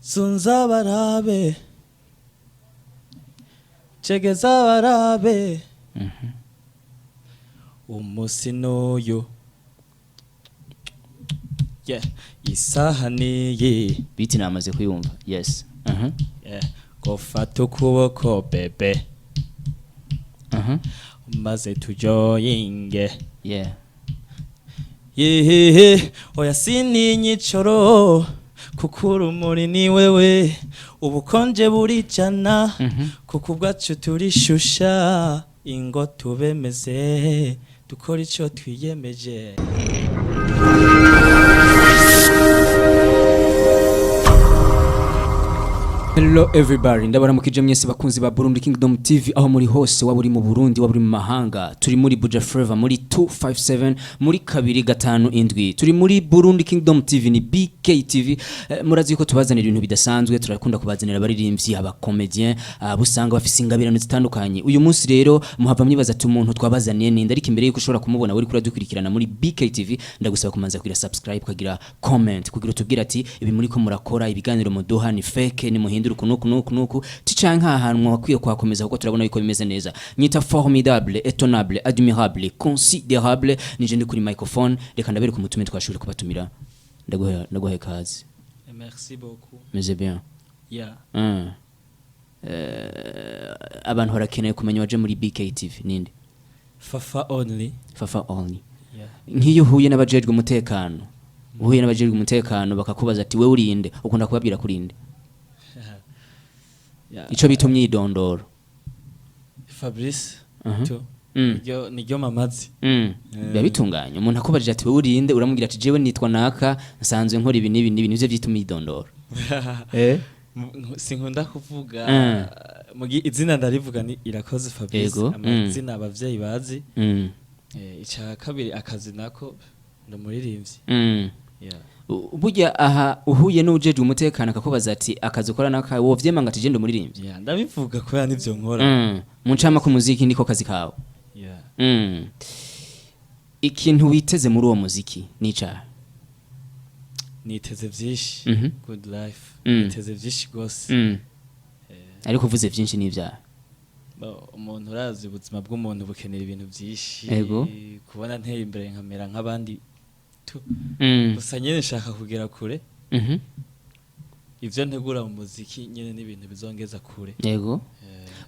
Sunza barabe, cegeza barabe, umusi n'uyu, yeah, isaha niyi. Beat namaze kuyumva, yes. Yeah. Gufata ukuboko bébé, maze tujoyinge. Yehehe, oya, sininye icoro kuko urumuri ni wewe, ubukonje buricana, kuko ubwacu turishusha ingo, tubemeze dukora ico twiyemeje. Hello everybody, ndabaramukije mwese bakunzi ba Burundi Kingdom TV aho muri hose, waba uri mu Burundi, waba uri mu mahanga. Turi muri Buja Forever, muri 257, muri 257. Turi muri Burundi Kingdom TV, ni BKTV. Murazi yuko tubazanira ibintu bidasanzwe, turakunda kubazanira abaririmbyi, aba comedian, abo usanga bafise ingabirano zitandukanye. Uyu munsi rero muhava mwibaza ati umuntu twabazaniye ninde? Ariko imbere yuko ushobora kumubona uri kuradukurikirana muri BKTV, ndagusaba kumanza kugira subscribe, kugira comment, kugira utubwire ati ibi muri ko murakora, ibiganiro muduha ni fake, ni muhindura uku nuku nuku nuku, ticanka ahantu wakwiye kuhakomeza kuko turabona yuko bimeze neza. Nyita formidable, étonnable, admirable, considérable, nije ndi kuri microphone. Reka ndabereka umutume twashoboye kubatumira. Ndaguha kazi. Merci beaucoup. Meze bien? Yeah. Abantu barakeneye kumenya waje muri BKTV ninde? Fafa Only. Fafa Only. Yeah. Nk'iyo uhuye n'abajejwe umutekano, bakakubaza ati wewe urinde, ukunda kubabwira kurinde? Yeah. Ico bita umwidondoro. Fabrice tu. Niryo mamazi. Biba bitunganye umuntu akubajije ati wewe urinde, uramubwira ati jewe nitwa naka, nsanzwe nkora ibi n'ibi n'ibi, nivyo vyita umwidondoro. Sinkunda kuvuga izina ndarivuga ni Irakoze Fabrice, amazina abavyeyi bazi. Ica kabiri, akazi nako ndi umuririmbyi. Yeah. Burya aha uhuye n'ujejwe umutekano akakubaza ati akazi ukora naka, wovyemanga ati je ndi umuririmbyi? Yeah, ndabivuga kubera nivyo nkora. Mu ncamake umuziki niko kazi kawe. Yeah. Ikintu witeze muri uwo muziki ni icahe? Niteze vyinshi. Good life. Niteze vyinshi gose. Ariko uvuze vyinshi n'ivyaha? Bo, umuntu urazi ubuzima bw'umuntu bukenera ibintu vyinshi. Kubona nteye imbere nkamera nk'abandi tu. Gusa nyene nshaka kugera kure. Ivyo ntegura mu muziki nyene n'ibintu bizongeza kure.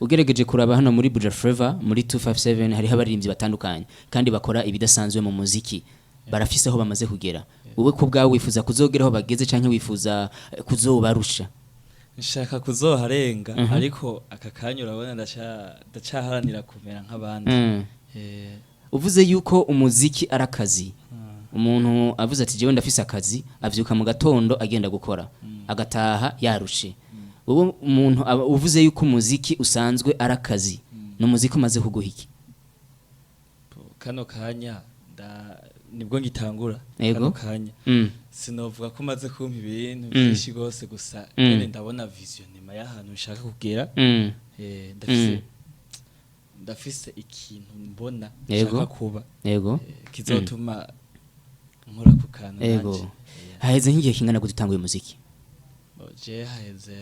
Ugerageje kuraba hano muri Buja Flavor, muri 257, hariho abaririmbyi batandukanye kandi bakora ibidasanzwe mu muziki, barafise aho bamaze kugera. Wowe ku bwawe wifuza kuzogera aho bageze canke wifuza kuzobarusha? Nshaka kuzoharenga, ariko aka kanya urabona ndacaharanira kumera nk'abandi. Uvuze yuko umuziki ari akazi, umuntu avuze ati jewe ndafise akazi, avyuka mu gatondo agenda gukora, agataha yarushe. Wowe umuntu uvuze yuko umuziki usanzwe ari akazi, ni umuziki umaze kuguha iki? Kano kanya nibwo ngitangura. Kano kanya sinovuga ko maze kumpa ibintu byinshi gose, gusa nyene ndabona vision nyuma y'ahantu nshaka kugera. Ndafise ikintu mbona nshaka kuba, kizotuma nkora ku kantu nanje. Haheze nk'igihe kingana gute utanguye umuziki? Bo, je haheze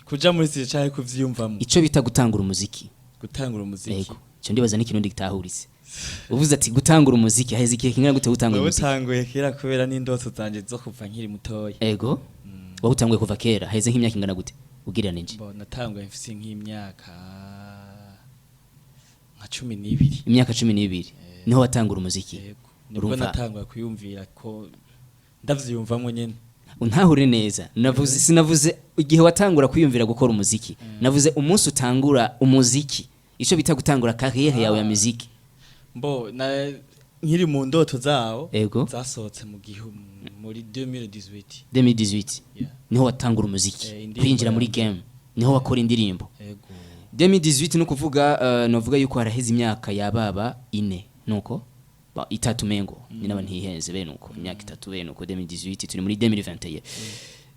kuja muri studio canke kuvyiyumvamwo? Ico bita gutangura umuziki. Gutangura umuziki. Yego, ico ndibaza n'ikirundi gitahuritse. Uvuze ati gutangura umuziki, haheze igihe kingana gute gutangura umuziki? Nawutanguye kera kubera n'indoto zanje zo kuva nkiri mutoya. Ego, wawutanguye kuva kera, haheze nk'imyaka ingana gute ugereranije? Bo, natanguye mfise nk'imyaka nka 12. Imyaka 12 niho watangura umuziki? Yego, nibwo Urumva natanguye kuyumvira ko ndavyiyumvamwo nyene. Untahure neza, navuze, sinavuze igihe watangura kwiyumvira gukora umuziki, navuze umunsi utangura umuziki, ico bita gutangura carrière yawe ya muziki. Mbo na nkiri mu ndoto zawo zasohotse mu gihe muri 2018. 2018? Yeah. Niho watangura umuziki? Indirimbo Kwinjira muri yanje. game, niho wakora indirimbo? Yego. 2018, no kuvuga novuga yuko haraheze imyaka yababa 4, nuko ba, 3 mengo ni naba ntihenze bene uko, imyaka 3 bene uko. 2018 turi muri 2021,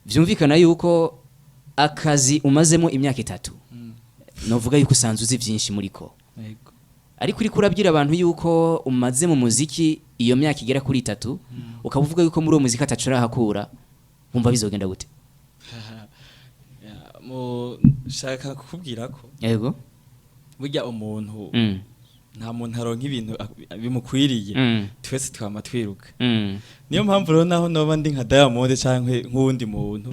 vyumvikana yuko akazi umazemo imyaka 3, novuga yuko usanzwe uzi vyinshi muriko. Ariko uriko urabwira abantu yuko umaze mu muziki iyo myaka igera kuri 3, ukaba uvuga yuko muri uwo muziki atacu urahakura. Wumva bizogenda gute? Ya, mu shaka kukubwira ko burya umuntu, nta muntu aronka ibintu bimukwiriye. Twese twama twiruka. Niyo mpamvu rero naho noba ndi nka Diamond canke nk'uwundi muntu,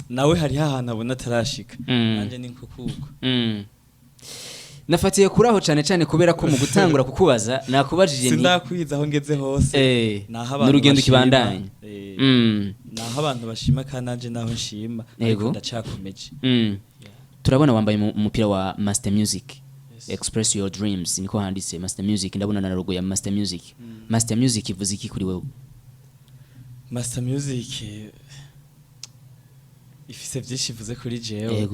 nawe hariho ahantu abona atarashika. Nanje ni nko kuko. Nafatiye kuri aho cyane cyane kubera ko mu gutangura kukubaza nakubajije nti Sindakwiza aho ngeze hose. Naho abantu n'urugendo bashima. kibandanya. Naho abantu bashima kandi nanje naho nshima, ariko ndacakomeje. Turabona wambaye umupira wa Master Music. Yes. "Express your dreams" niko handitse. Master Music, ndabona na logo ya Master Music. Master Music ivuze iki kuri wewe? Master Music ifise vyinshi ivuze kuri jewe.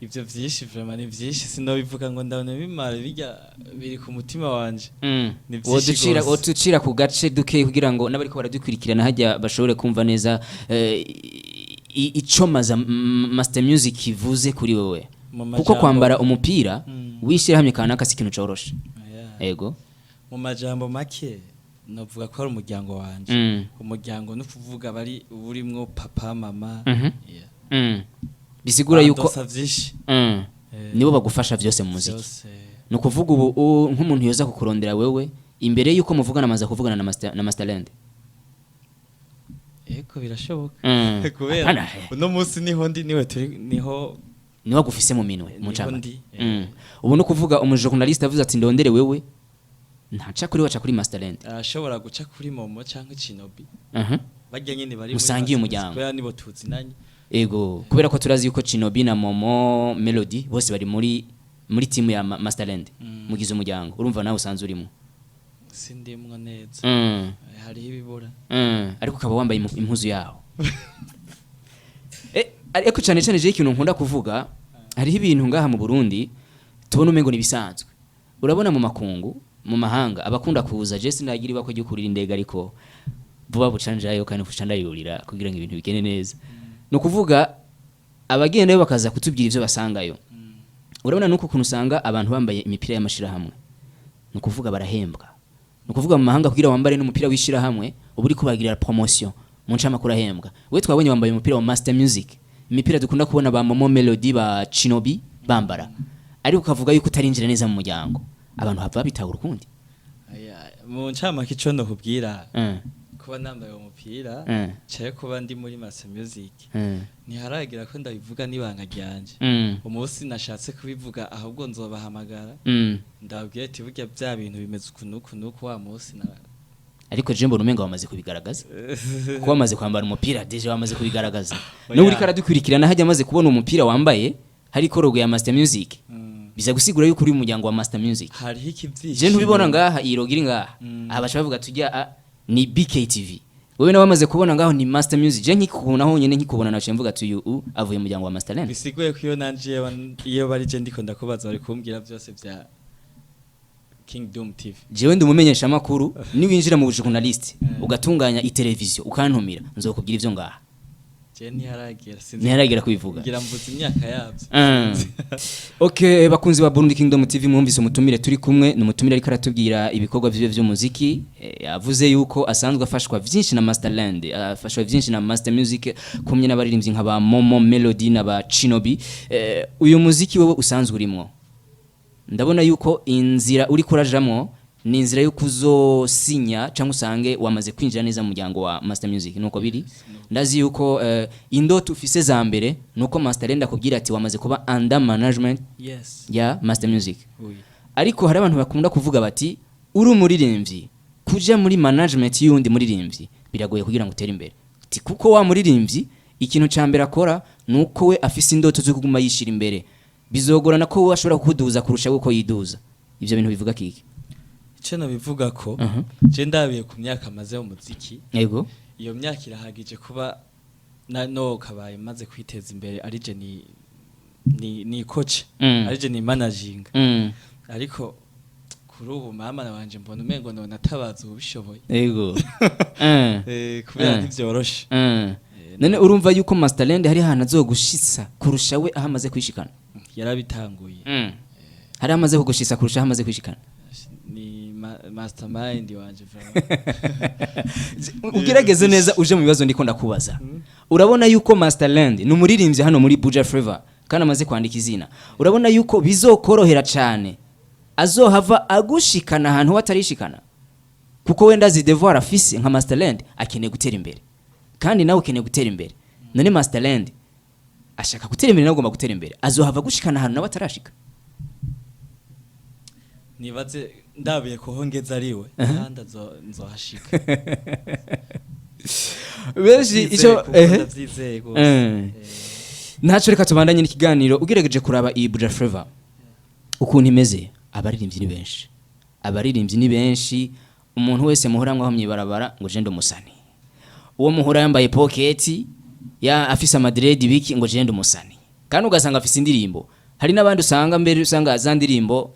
Ivyo vyinshi vraiment ni vyinshi, sinobivuga ngo ndabona bimara bijya biri ku mutima wanje. Ni vyinshi Woducira gose. Woducira ku gace duke kugira ngo n'abariko baradukurikirana hajya bashobore kumva neza ico Master Music ivuze kuri wewe. Mu Kuko majambo- kwambara umupira w'ishyirahamwe kanaka si ikintu coroshe. Yeah. Mu majambo make novuga ko ari umuryango wanje. Umuryango ni ukuvuga bari uburimwo papa, mama. Yeah. Bisigura yuko Bandosa vyinshi. Nibo bagufasha vyose mu muziki. Vyose. Ni ukuvuga ubu nk'umuntu yoza kukurondera wewe, imbere yuko muvugana amaze kuvugana na Masterland. Ego, birashoboka. Kubera Apana, uno munsi niho ndi, niwe turi, niho niwe agufise mu minwe mu Niho ncamake. ndi. Ubu no kuvuga umujournaliste avuze ati ndondere wewe, ntaca kuri waca kuri Masterland. Arashobora guca kuri Momo canke Chinobi. Barya nyene bari muri Musangiye Master Music, umuryango. kubera nibo tuzinanye. Ego, kubera ko turazi yuko Chinobi na Momo Melody bose bari muri timu ya Masterland. Mugize umuryango, urumva nawe usanzwe urimo. Sindimwo neza. Hariho ibibura. Ariko ukaba wambaye impuzu yaho. Ariko cyane cyane je ikintu nkunda kuvuga, hariho ibintu ngaha mu Burundi tubona umengo nibisanzwe. Urabona mu makungu, mu mahanga abakunda kuza, je sinagira ibako ryo kurira indege, ariko vuba bucanjayo kandi buca ndayurira kugira ngo ibintu bigende neza. Ni ukuvuga abagendayo bakaza kutubwira ivyo basangayo. Urabona nuko ukuntu usanga abantu bambaye imipira y'amashirahamwe, ni ukuvuga barahembwa. Ni ukuvuga mu mahanga kugira wambare n'umupira w'ishirahamwe uba uri kubagirira promotion, mu ncamake urahembwa. We twabonye wambaye umupira wa Master Music, imipira dukunda kubona ba Momo Melody, ba Chinobi bambara, ariko ukavuga yuko utarinjira neza mu muryango, abantu hava bitahura ukundi. Aya, mu ncamake ico nokubwira, kuba nambaye uwo mupira caye kuba ndi muri Master Music, ntiharagira ko ndabivuga n'ibanga ryanje. Umunsi nashatse kubivuga ahubwo nzobahamagara, ndababwira ati burya bya bintu bimeze uku n'uku n'uku wa munsi na Ariko je mbona umenga wamaze kubigaragaza, kuko wamaze kwambara umupira, déjà wamaze kubigaragaza. Oya. N'ubu uriko aradukurikirana hajya amaze kubona umupira wambaye hariko logo ya Master Music, biza gusigura yuko uri mu muryango wa Master Music. Hariho ikivyishimo. Je ntubibona ngaha iyi logo iri ngaha? Aha baca bavuga tujya ni BKTV. Wewe nawe wamaze kubona ngaho ni Master Music. Je nkikubona honyene, nkikubona naciye mvuga ati uyu avuye mu muryango wa Masterland. Bisiguye ko iyo nanje iyo bari je ndiko ndakubaza bari kumbwira byose bya Kingdom TV. Jewe ndi umumenyesha makuru, niwinjira mu journaliste ugatunganya iteleviziyo ukantumira, nzokubwira ivyo ngaha. Je ntiharagera, sinzi. Ntiharagera kubivuga. Ngira mvuze imyaka yabyo. Okay, bakunzi ba Burundi Kingdom TV, mwumvise umutumire turi kumwe. Ni umutumire ariko aratubwira ibikorwa vyiwe vy'umuziki. Yavuze yuko asanzwe afashwa vyinshi na Masterland, afashwa vyinshi na Master Music kumwe n'abaririmbyi nka ba Momo Melody na ba Chinobi. Uyu muziki wewe usanzwe urimwo, ndabona yuko inzira uri kurajamwo ni inzira yo kuzosinya cyangwa usange wamaze kwinjira neza mu muryango wa Master Music, nuko biri. Ndazi yuko indoto ufise za mbere nuko Masterland akubwira ati wamaze kuba under management ya Master Music. Oui. Ariko hari abantu bakunda kuvuga bati uri umuririmbyi kuja muri management y'undi muririmbyi biragoye kugira ngo utere imbere. Ati kuko wa muririmbyi ikintu ca mbere akora nuko we afise indoto zo kuguma yishira imbere, bizogorana ko we ashobora kukuduza kurusha uko yiduza. Ivyo bintu bivuga kiki? Ico nobivuga ko, je ndabiye ku myaka maze mu muziki, iyo myaka irahagije kuba na no kabaye maze kwiteza imbere, ari je ni coach, ari je ni managing. Ariko kuri ubu mama wanje mbona umengo none atabaza ubishoboye. Kubera ntivyoroshe. None urumva yuko Masterland hari ahantu azogushitsa kurusha we aho amaze kwishikana? Yarabitanguye. Hari amaze kugushitsa kurusha aho amaze kwishikana. Ni Mastermind wanje vraiment. Ugerageze neza uje mu bibazo ndiko ndakubaza. Urabona yuko Masterland ni umuririmbyi hano muri Buja Flavor kandi amaze kwandika izina, urabona yuko bizokorohera cyane azohava agushikana ahantu watarishikana, kuko wenda azi devoir afise nka Masterland, akeneye gutera imbere kandi nawe ukeneye gutera imbere. None Masterland ashaka gutera imbere, nawe ugomba gutera imbere, azohava agushikana ahantu nawe atarashika? Nibaze ndabiye ko ngeze ariwe kandi nzohashika. Benshi icyo Kuko ndavyizeye gose. Ntaco, reka tubandanye n'ikiganiro. Ugerageje kuraba iyi Buja Flavor ukuntu imeze, abaririmbyi ni benshi, abaririmbyi ni benshi. Umuntu wese muhora mwaho mwibarabara ngo je umusani, uwo muhora yambaye poketi ya afise amadredi biki ngo je umusani, kandi ugasanga afise indirimbo. Hari n'abandi usanga mbere usanga za ndirimbo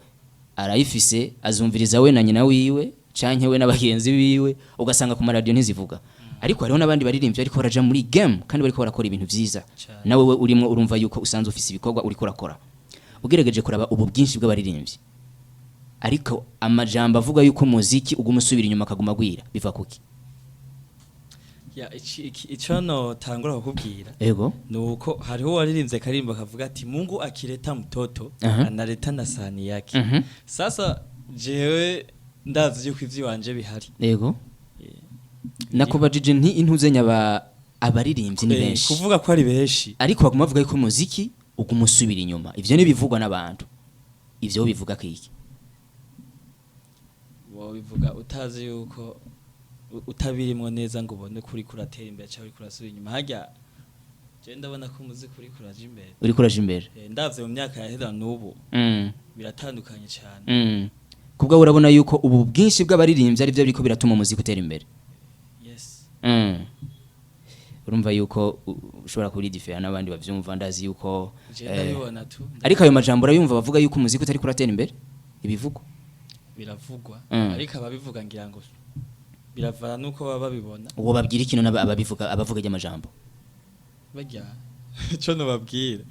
arayifise, azumviriza we na nyina wiwe canke we n'abagenzi biwe, ugasanga ku maradiyo ntizivuga. Ariko hariho n'abandi baririmbyi bariko baraja muri game kandi bariko barakora ibintu vyiza. Cane. Nawe we urimo, urumva yuko usanzwe ufise ibikorwa uriko urakora. Ugerageje kuraba ubu bwinshi bw'abaririmbyi, ariko amajambo avuga yuko umuziki uguma usubira inyuma akaguma agwira, biva kuki? Ya, ico notangura kukubwira nuko hariho uwaririmbye karimbo kavuga ati: "Mungu akileta mtoto analeta na sahani yake." Sasa jewe ndazi yuko ivy'iwanje bihari. Nakubajije nti intuzenya abaririmbyi ni benshi. Kuvuga ko ari benshi. Ariko baguma bavuga yuko umuziki uguma usubira inyuma. Ivyo ntibivugwa n'abantu, ivyo bivuga kiki? Wobivuga utazi yuko utabirimwo neza ngo ubone ko uriko uratera imbere cyangwa uriko urasubira inyuma. Harya je ndabona ko umuziki uriko uraja imbere. Uriko uraja imbere. Ndavye mu myaka yahera n'ubu, biratandukanye cyane. Kubwa urabona yuko ubu bwinshi bw'abaririmbyi ari byo biriko biratuma umuziki utera imbere? Yes. Urumva yuko ushobora kuba uri différent n'abandi bavyumva, ndazi yuko Je ndabibona tu. Ariko ayo majambo urayumva, bavuga yuko umuziki utariko uratera imbere, ibivugwa? Biravugwa. Ariko ababivuga ngira ngo biravana nuko baba babibona. Uwo babwira ikintu ababivuga, abavuga ry'amajambo? Barya ico nobabwira,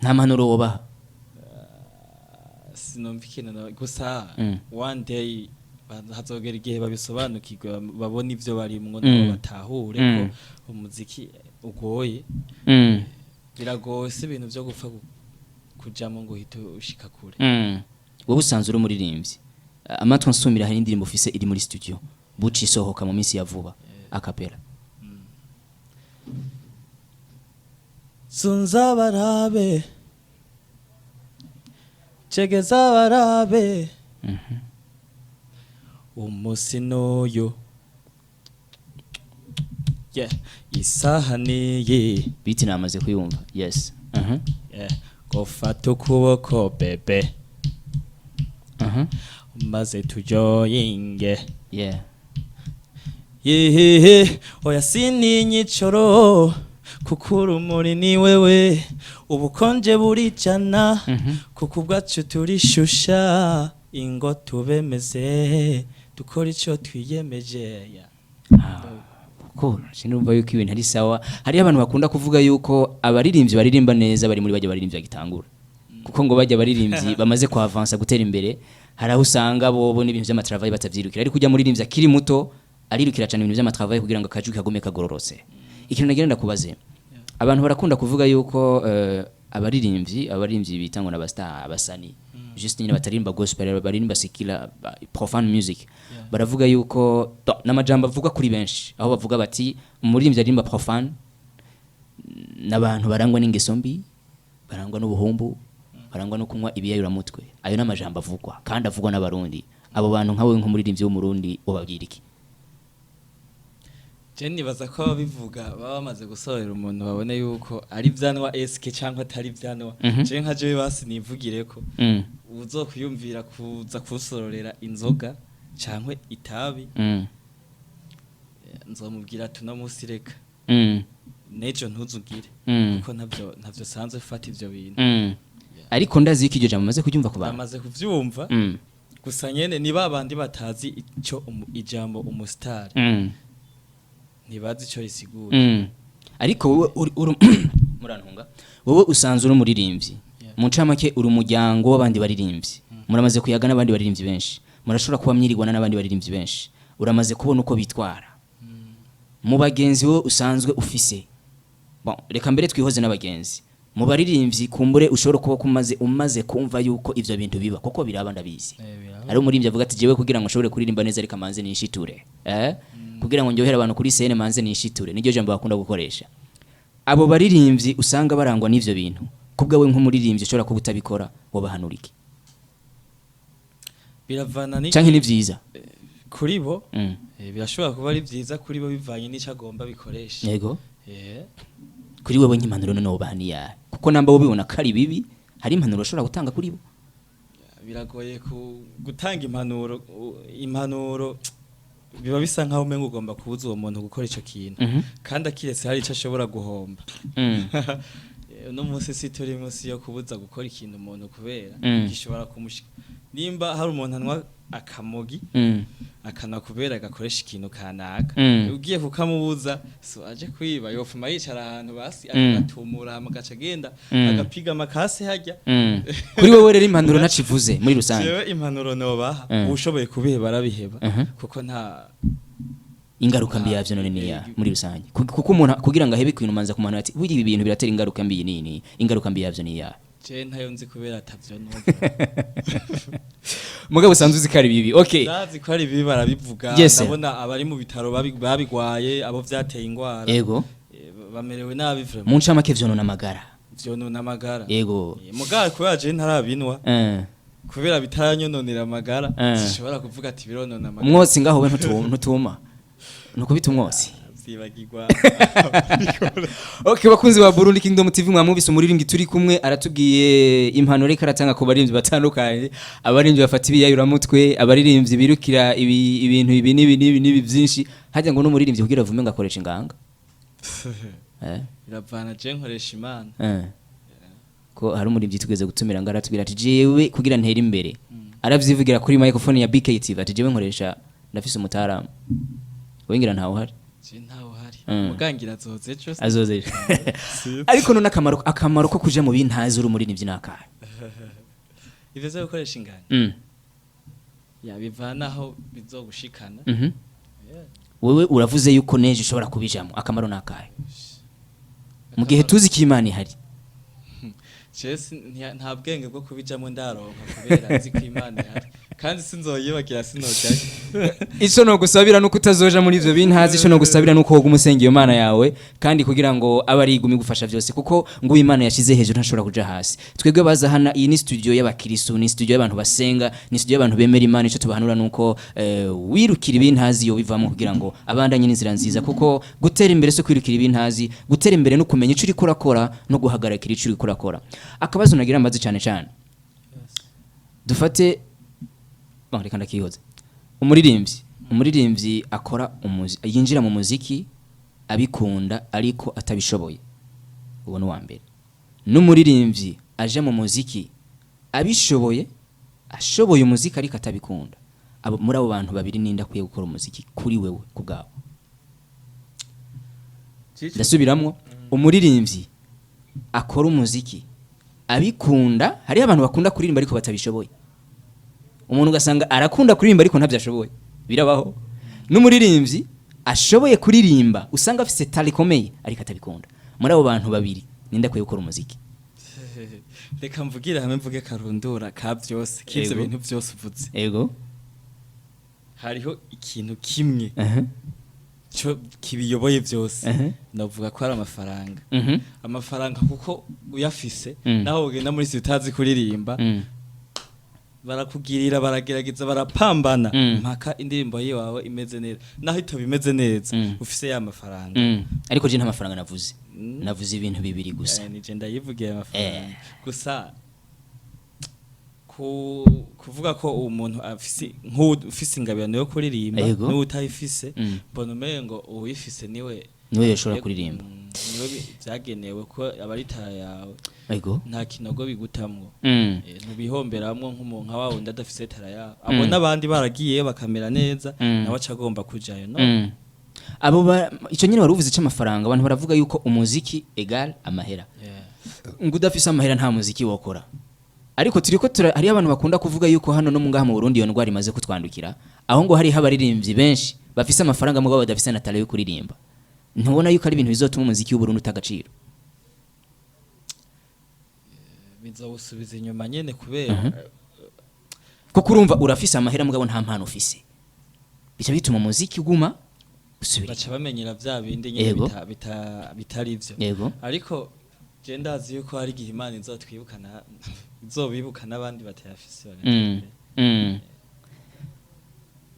Nta mpanuro wobaha? Sinumva ikintu gusa one day hazogera igihe babisobanukirwe, babone ivyo barimwo, nabo batahure ko umuziki ugoye. Biragoye, si ibintu vyo gupfa kujamo ngo uhite ushika kure. Wowe usanzwe uri umuririmbyi, amatwi ansumira hari indirimbo ufise iri muri studio buca isohoka mu minsi ya vuba, a cappella. Sunza barabe, cegeza barabe, umusi n'uyu, yeah, isaha niyi. Biti namaze kuyumva, yes. Yeah. Gufata ukuboko bébé, maze tujoyinge. Yehehe, oya, sininyicoro kuko urumuri ni wewe, ubukonje burijana, kuko ubwacu turishusha, ingo tubemeze dukora ico twiyemeje, yeah. Ko sinumva yuko ibintu ari sawa. Hariho abantu bakunda kuvuga yuko abaririmbyi baririmba neza bari muri bajya baririmbyi bagitangura, kuko ngo bajya baririmbyi bamaze kuavansa, gutera imbere, hari aho usanga bobo n'ibintu by'amatravail batavyirukira, ariko ujya muririmbyi akiri muto arirukira cyane ibintu by'amatravail kugira ngo akajwi kagume kagororotse. Ikintu nagira ndakubaze, abantu barakunda kuvuga yuko abaririmbyi bita ngo n'abastar, abasani just nyine bataririmba gospel, baririmba secular, profane music, baravuga yuko n'amajambo avuga kuri benshi aho bavuga bati umuririmbyi aririmba profane n'abantu barangwa n'ingeso mbi, barangwa n'ubuhumbu, barangwa no kunywa ibiyayuramutwe. Ayo ni amajambo avugwa kandi avugwa n'Abarundi. Abo bantu nkawe nk'umuririmbyi w'Umurundi ubabwira iki? Je nibaza ko ababivuga baba bamaze gusorera umuntu, babone yuko ari vyanwa eske cyangwa atari vyanwa. Je nka jewe basi nivugire ko uzokwiyumvira kuza kusororera inzoga cyangwa itabi, nzomubwira ati uno munsi reka, n'ejo ntuzugire, kuko ntavyo sanzwe fata ivyo bintu. Ariko ndazi yuko iryo jambo maze kuryumva ku bantu. Bamaze kuvyumva. Gusa nyene ni babandi batazi ico ijambo umustar, ntibazi ico risigura. Ariko wowe uri murantunga, wowe usanzwe uri umuririmbyi, mu ncamake uri umuryango w'abandi baririmbyi. Muramaze kuyaga n'abandi baririmbyi benshi, murashobora kuba mwirigwana n'abandi baririmbyi benshi, uramaze kubona uko bitwara mu bagenzi wowe usanzwe ufise. Bon, reka mbere twihoze n'abagenzi mu baririmbyi, kumbure ushobora kuba kumaze umaze kumva yuko ivyo bintu biba, kuko biraba, ndabizi. Biraba. Ari umuririmbyi avuga ati: "Jewe kugira ngo nshobore kuririmba neza, reka manze nishiture, kugira ngo ndyohere abantu kuri scène, manze nishiture." Niryo jambo bakunda gukoresha abo baririmbyi usanga barangwa n'ivyo bintu. Kubwawe nk'umuririmbyi ushobora kuba utabikora, wobahanura iki? Biravana ni Canke ni vyiza? Kuri bo, birashobora kuba ari vyiza kuri bo bivanye n'ico agomba bikoresha. Kuri wewe nk'impanuro none wobaha niyahe? Kuko namba wobibona ko ari bibi, hari impanuro ushobora gutanga kuri bo? Biragoye gutanga impanuro. Impanuro biba bisa nkaho umenga ugomba kubuza uwo muntu gukora ico kintu, kandi akiretse hari ico ashobora guhomba. Uno munsi si turi munsi yo kubuza gukora ikintu umuntu, kubera gishobora kumushika. Nimba hari umuntu anywa akamogi, akanwa kubera agakoresha ikintu kanaka, ugiye kukamubuza, so aje kwiba, yofuma yicara ahantu basi akagatumura, hama agaca agenda agapiga amakasi harya. Kuri wewe rero impanuro ntacivuze muri rusange? Jewe impanuro nobaha, uwushoboye kubiheba arabiheba, kuko nta Ingaruka mbi yavyo none niya muri rusange? Kuko umuntu kugira ngo ahebe ikintu, manza kumanura ati: "Burya ibi bintu biratera ingaruka mbi iyi nini." Ingaruka mbi yavyo niya? Je ntayo nzi kubera atavyo numva. Mugabo usanzwe uzi ko ari bibi, okay? Ndazi ko ari bibi, barabivuga. Yes, sir. Ndabona abari mu bitaro babigwaye, abo vyateye ingwara. Bamerewe nabi vraiment. Mu ncamake vyonona amagara. Vyonona amagara. Mugabo kubera je ntarabinwa, kubera bitaranyononera amagara, sishobora kuvuga ati bironona amagara. Umwotsi ngaho we ntutuma ntukubita umwotsi? Vyibagirwa. Okay, bakunzi ba Burundi Kingdom TV, mwamubise umuririmbyi turi kumwe, aratubwiye impanuro reka aratanga ku baririmbyi batandukanye: abaririmbyi bafata ibiyayuramutwe, abaririmbyi birukira ibintu ibi n'ibi n'ibi n'ibi byinshi. Hajya ngo n'umuririmbyi kugira avume ngo akoresha inganga. Biravana, je nkoresha Imana. Ko hari umuririmbyi tugeze gutumira ngo aratubwira ati: "Jewe kugira ntere imbere," aravyivugira kuri microphone ya BKTV, ati: "Jewe nkoresha, ndafise umutaramu." Wengira ntawe uhari? Je ntawe uhari. Mugangira azoze ejo. Azoze ejo. Ariko none akamaro ko kuja mu bintazi uri umuririmbyi nakahe? Ivyo vyo gukoresha inganga, ya bivana aho bizogushikana. Wewe uravuze yuko neje ushobora kubijamo, akamaro nakahe mu gihe tuzi ko Imana ihari? Je nta bwenge bwo kubijamo ndaronka, kubera nzi ko Imana ihari, kandi sinzoyibagira, sinojayo. Ico nogusabira nuko utazoja muri ivyo bintazi. Ico nogusabira nuko woga umusenga iyo Mana yawe, kandi kugira ngo abe ari igumi gufasha vyose, kuko ngo Imana yashize hejuru ntashobora kuja hasi. Twebwe baza hana, iyi ni studio y'abakirisu, ni studio y'abantu basenga, ni studio y'abantu bemera Imana. Ico tubahanura nuko wirukira ibintazi yo bivamo, kugira ngo abandanye n'inzira nziza, kuko gutera imbere so kwirukira ibintazi. Gutera imbere no kumenya ico uriko urakora no guhagarikira ico uriko urakora. Akabazo nagira mbaze cyane cyane, dufate, bon, reka ndakihoze: umuririmbyi akora yinjira mu muziki abikunda ariko atabishoboye, uwo ni uwa mbere; n'umuririmbyi aje mu muziki abishoboye, ashoboye umuziki ariko atabikunda. Abo, muri abo bantu babiri, ninde akwiye gukora umuziki kuri wewe ku bwawe? Ndasubiramwo: umuririmbyi akora umuziki abikunda. Hariho abantu bakunda kuririmba ariko batabishoboye. Umuntu ugasanga arakunda kuririmba ariko ntabyo ashoboye, birabaho. N'umuririmbyi ashoboye kuririmba, usanga afise talent ikomeye ariko atabikunda. Muri abo bantu babiri, ninde akwiye gukora umuziki? Reka mvugire hamwe, mvuge karundura ka byose k'ivyo bintu byose uvuze. Hariho ikintu kimwe cyo kibiyoboye byose. Navuga ko ari amafaranga. Amafaranga, kuko uyafise, naho ugenda muri utazi kuririmba, barakugirira, baragerageza, barapambana mpaka indirimbo yawe imeze neza, naho itaba imeze neza, ufise ya mafaranga. Ariko je nta mafaranga navuze, navuze ibintu bibiri gusa. Nije ndayivugiye amafaranga gusa. Kuvuga ko umuntu afise, nk'ufise ingabirano yo kuririmba, n'utayifise, mbona umengo uwifise niwe Niwe yoshobora kuririmba. Niwe vyagenewe, ko aba ari tara yawe. Nta kinogo bigutamwo. Ntubihomberamwo nk'umuntu nka wa wundi adafise tara yawe, abona abandi baragiye bakamera neza, nawe aca agomba kujayo no. Abo ico nyene wari uvuze c'amafaranga, abantu baravuga yuko umuziki égal amahera, ngo udafise amahera nta muziki wokora. Ariko turiko hariho abantu bakunda kuvuga yuko hano no mu ngaha mu Burundi iyo ndwara imaze kutwandukira, aho ngo hariho abaririmbyi benshi bafise amafaranga mugabo badafise na talent yo kuririmba. Ntubona yuko ari ibintu bizotuma umuziki w'u Burundi uta agaciro? Bizawusubiza inyuma nyene, kubera Kuko urumva urafise amahera mugabo nta mpano ufise, bica bituma umuziki uguma usubira baca bamenyera vya bindi nyene bitari ivyo. Ariko je ndazi yuko hari igihe Imana izotwibukana, izobibuka n'abandi batayafise bagatera imbere.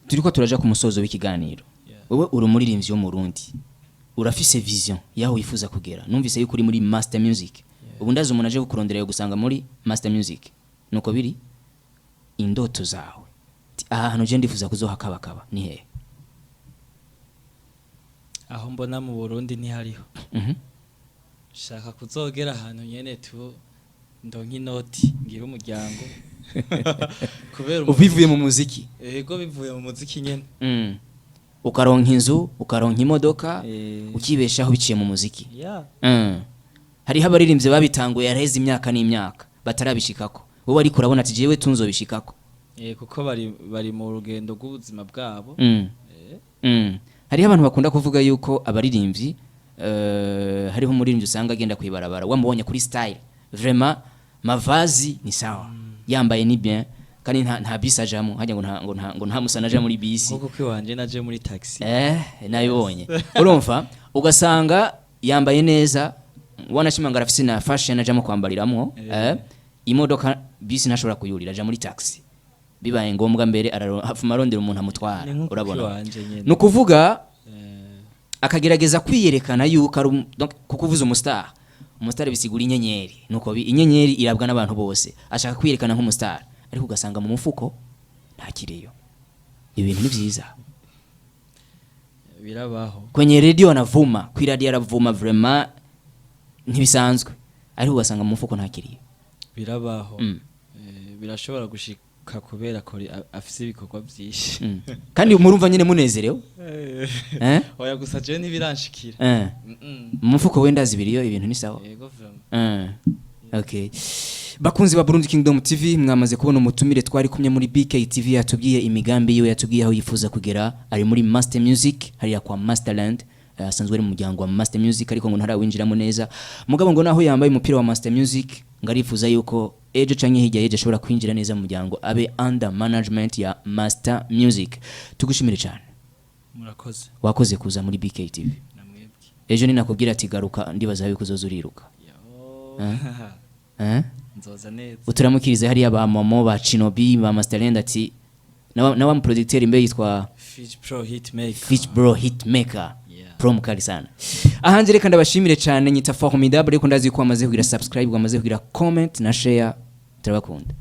Turiko turaja ku musozo w'ikiganiro. Wowe uri umuririmbyi wo mu Burundi, urafise vision yaho wifuza kugera. Numvise yuko uri muri Master Music. Ubu ndazi umuntu aje kukurondera yo gusanga muri Master Music, nuko biri. Indoto zawe, Ati, aha hantu je ndifuza kuzohakabakaba, ni hehe? Aho mbona mu Burundi ntihariho. Shaka kuzogera ahantu nyene tu ndonka inoti, ngira umuryango, kubera Ubivuye mu muziki? Ego, bivuye mu muziki nyene. Ukaronka inzu, ukaronka imodoka, ukibeshaho biciye mu muziki. Yeah. Hariho abaririmbyi babitanguye yaraheze imyaka n'imyaka batarabishikako. Wowe ariko urabona ati jewe tunzobishikako. Kuko bari mu rugendo rw'ubuzima bwabo. Hariho abantu bakunda kuvuga yuko abaririmbyi, hariho umuririmbyi usanga agenda kwibarabara, wamubonye kuri style, vraiment mavazi ni sawa, yambaye ni bien, kandi nta bisi ajamo hajya ngo nta musana aja muri bisi. Nkuko kwiwanje naje muri taxi. Nabibonye. Urumva ugasanga yambaye neza, wanashimanga arafise na fashion ajamo kwambariramwo. Imodoka bisi ntashobora kuyurira, aja muri taxi. Bibaye ngombwa mbere hafuma arondera umuntu amutwara. Ni nkuko Urabona, kwiwanje nyene. ni ukuvuga akagerageza kwiyerekana yuko ari donc kuko uvuze umustar, umustar bisigura inyenyeri, nuko inyenyeri irabwa n'abantu bose. Ashaka kwiyerekana nk'umustar, ariko ugasanga mu mufuko nta kiriyo. Ibintu ni vyiza? Birabaho. Kwenye radio anavuma, kwi radio aravuma, vraiment ntibisanzwe, ariko ugasanga mu mufuko nta kiriyo. Birabaho. Birashobora gushika kubera ko afise ibikorwa vyinshi. Kandi murumva nyine munezerewe, eh? Oya, gusa jewe ntibiranshikira. Mu mufuko wenda zibiriyo, ibintu ni sawa. Yego, vraiment. Okay. Bakunzi ba Burundi Kingdom TV, mwamaze kubona umutumire twari kumwe muri BK TV, yatubwiye imigambi yiwe, yatubwiye aho yifuza kugera. Ari muri Master Music hariya kwa Masterland. Asanzwe ari mu muryango wa Master Music, ariko ngo ntarawinjiramo neza. Mugabo ngo naho yambaye umupira wa Master Music, ngo arifuza yuko ejo canke hirya y'ejo ashobora kwinjira neza mu muryango, abe under management ya Master Music. Tugushimire cyane. Murakoze. Wakoze kuza muri BK TV. Namwebwe. Ejo ninakubwira ati garuka, ndibaza yuko uzoza uriruka. Yo. Eh? Nzoza neza. Uturamukirize hariya ba Momo, ba Chinobi, ba Masterland, ati na wa producteur mbe yitwa Fish Pro Hitmaker. Fish Bro Hitmaker. Yeah. Pro mukali sana. Ahanje reka ndabashimire cyane, nyita Formidable, ariko ndazi ko wamaze kugira subscribe, wamaze kugira comment na share. Turabakunda.